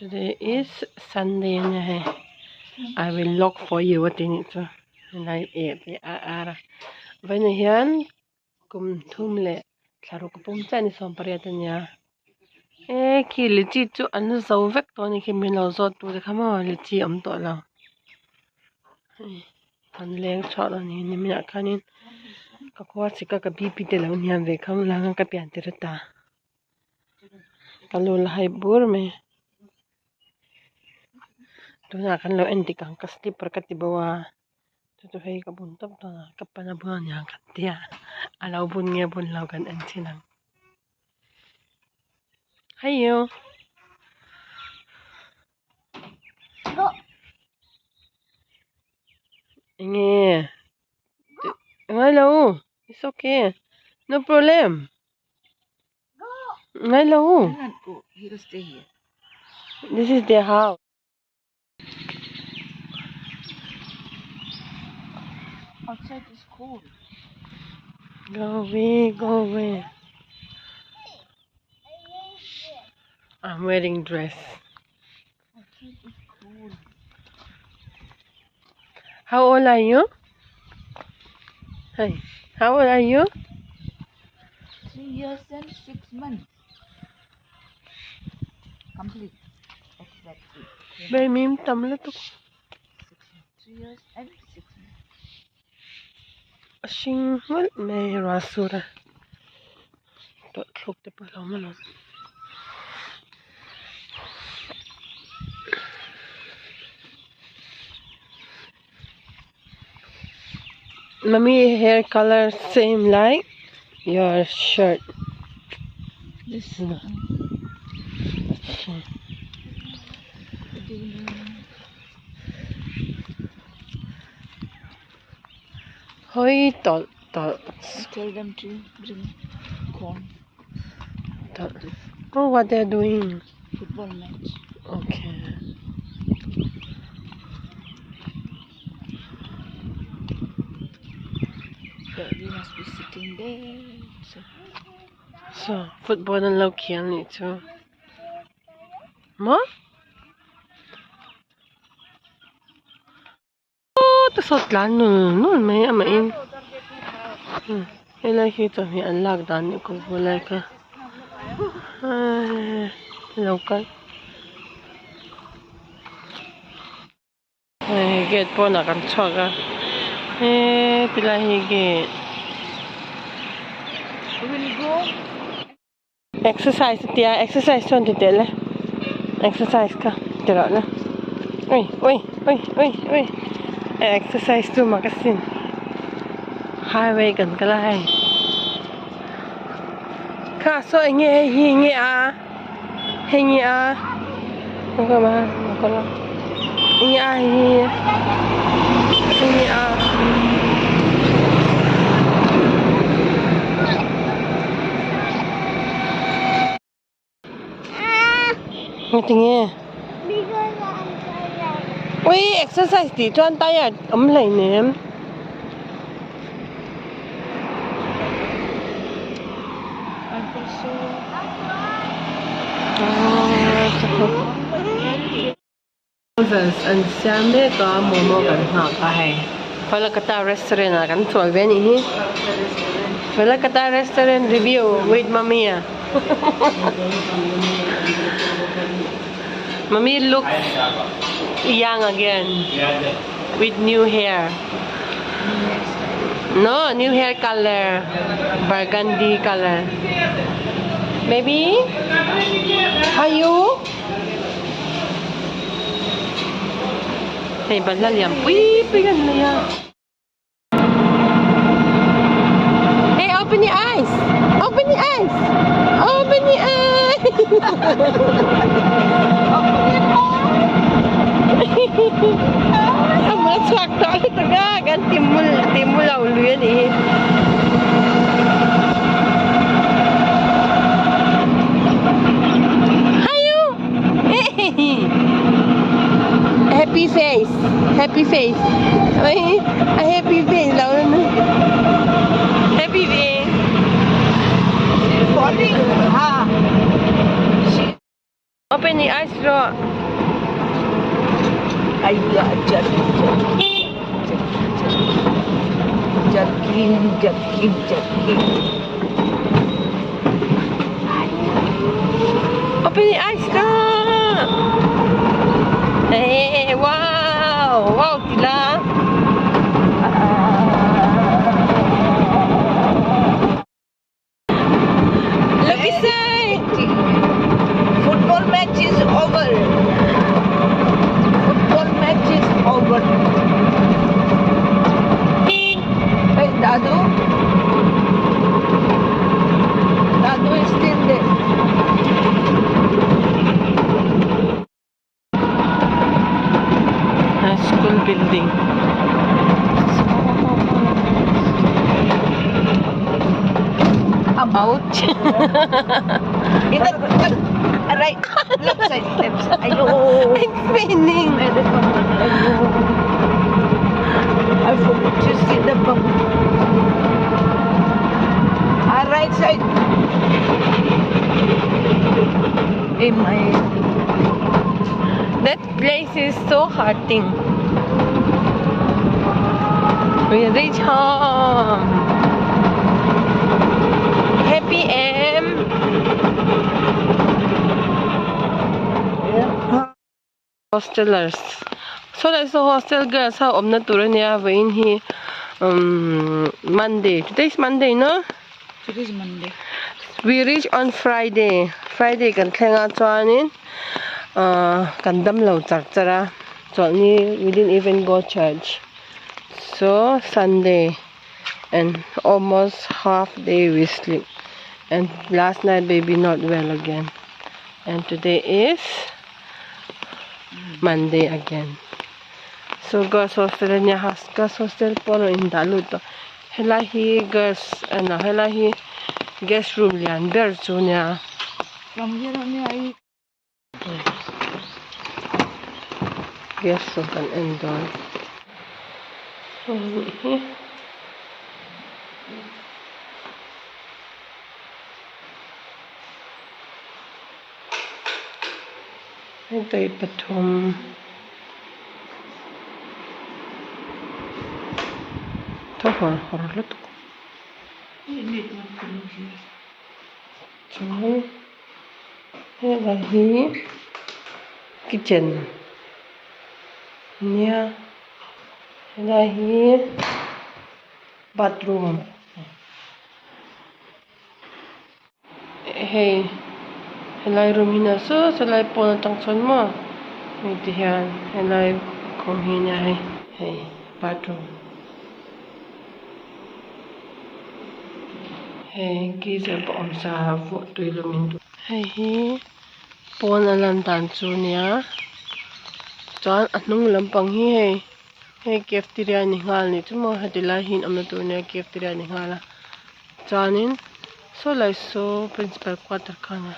Today is Sunday a nia hei I will lock for you a tih nih chu helai e tih a ar a vawiinah hian kum thum leh thla ruk a pum chiah a ni 18 a nia e khi lychee chu an zo vek tawh a ni khi min lo zawt tu te kha maw lychee awm tawh lo hei an leng chhuak a ni niminah khanin ka khua chika ka BP te lo hniam ve kha lang a ka pian tir ata. Ka lu la hai bur mai tunah kan lo en dik ang ka slipper ka ti bo a chu chu hei ka bun tawp dawn a ka pan a bun aniang kan tia a lo bun nge bun lo kan en chhin ang haiyo. Enge ngailo it's okay no problem. Ngailo. Go. He will stay here. This is their house. Outside is cold. Go away, go away. I'm wearing dress. Outside is cold. How old are you? Hey, how old are you? 3 years and 6 months. Complete. Exactly. Baby, mim tam lutuk. 3 years and 6 months. A hring hmulh mai ruah sur a tawlh thluk te pawh a lo awm alawm. Mummy hair color same like your shirt. This No. Hawi tawlh tawlh. Tell them to bring corn. Tawlh. Oh, what they're doing? Football match. Okay. Daddy must be sitting there. So, So, football an lo khial nih chu. Maw? Ta sawt tlan nul nul mai a mah in helai hi chawhmeh an lak dan nih ka hmu lai kha lo kal hei gate pawnah kan chhuak a heti lai hi gate. Exercise a tia exercise chuan ti teh le exercise kha ti rawh le ui ui ui ui ui exercise chu mak asin highway kan kal a hei kha saw eng nge hei hi eng nge a hei nge a eng nge a hei hi eng nge a. Ngatinge ui exercise tih chuan tired awm hleinem. An siam mek a momo kan nghak a hei Kolkata restaurant ah kan chawl ve anih hi Kolkata restaurant review with mummy a mummy looks young again with new hair no new hair color burgundy color baby how are you Hei balhla lian pui pui kan nei a. Hey open your eyes open your eyes open your eyes A mul a chhuak tawh lutuk a kan ti mul ti mu lo lui a nih hi. Happy face happy face a happy face lo happy face open your eyes rawh. Aiya jerking jerking jerking jerking jerking jerking. Open the eyes ka! Hey, wow! Wow, tila! Look inside! Football match is over. Football match is over. Hey, Dadu. Dadu is still there. School building. Ouch! Either right, left side, left side. Ayo. It's spinning! Ayo. I forgot to see the bump. Ah, right side. Hey, my. That place is so hurting. We reach home. Happy M. Yeah. Hostelers. So that's the hostel girls. How om na tur ania vawiin hi Monday. Today is Monday, no? Today is Monday. We reach on Friday. Friday kan thlenga chuanin kan dam lo char char a chawlhni we didn't even go church. So Sunday and almost half day we sleep. And last night baby not well again. And today is Monday again. So girls hostel ania girls hostel pawn in dah lut tawh. Helai hi girls ano helai hi guest room lian ber chu nia. From here only I. Guest room kan en dawn. Hei hi. Hei tawi pathum. Thaw hawr hawr lutuk. Chuan helai hi kitchen nia helai hi bathroom hei helai room hi na saw sawlai pawn atang chuan maw hei ti hian helai khum hi nia hei hei bathroom. Hei geyser pawh awm sa vawh tui lumin hei hi pawn a lan dan chu nia chuan a hnung lampang hi hei hei cafeteria ni nghal ni chu maw heti lai hi an awmna tur nia cafeteria ni nghal a chuanin saw lai saw principal quarter kha ania.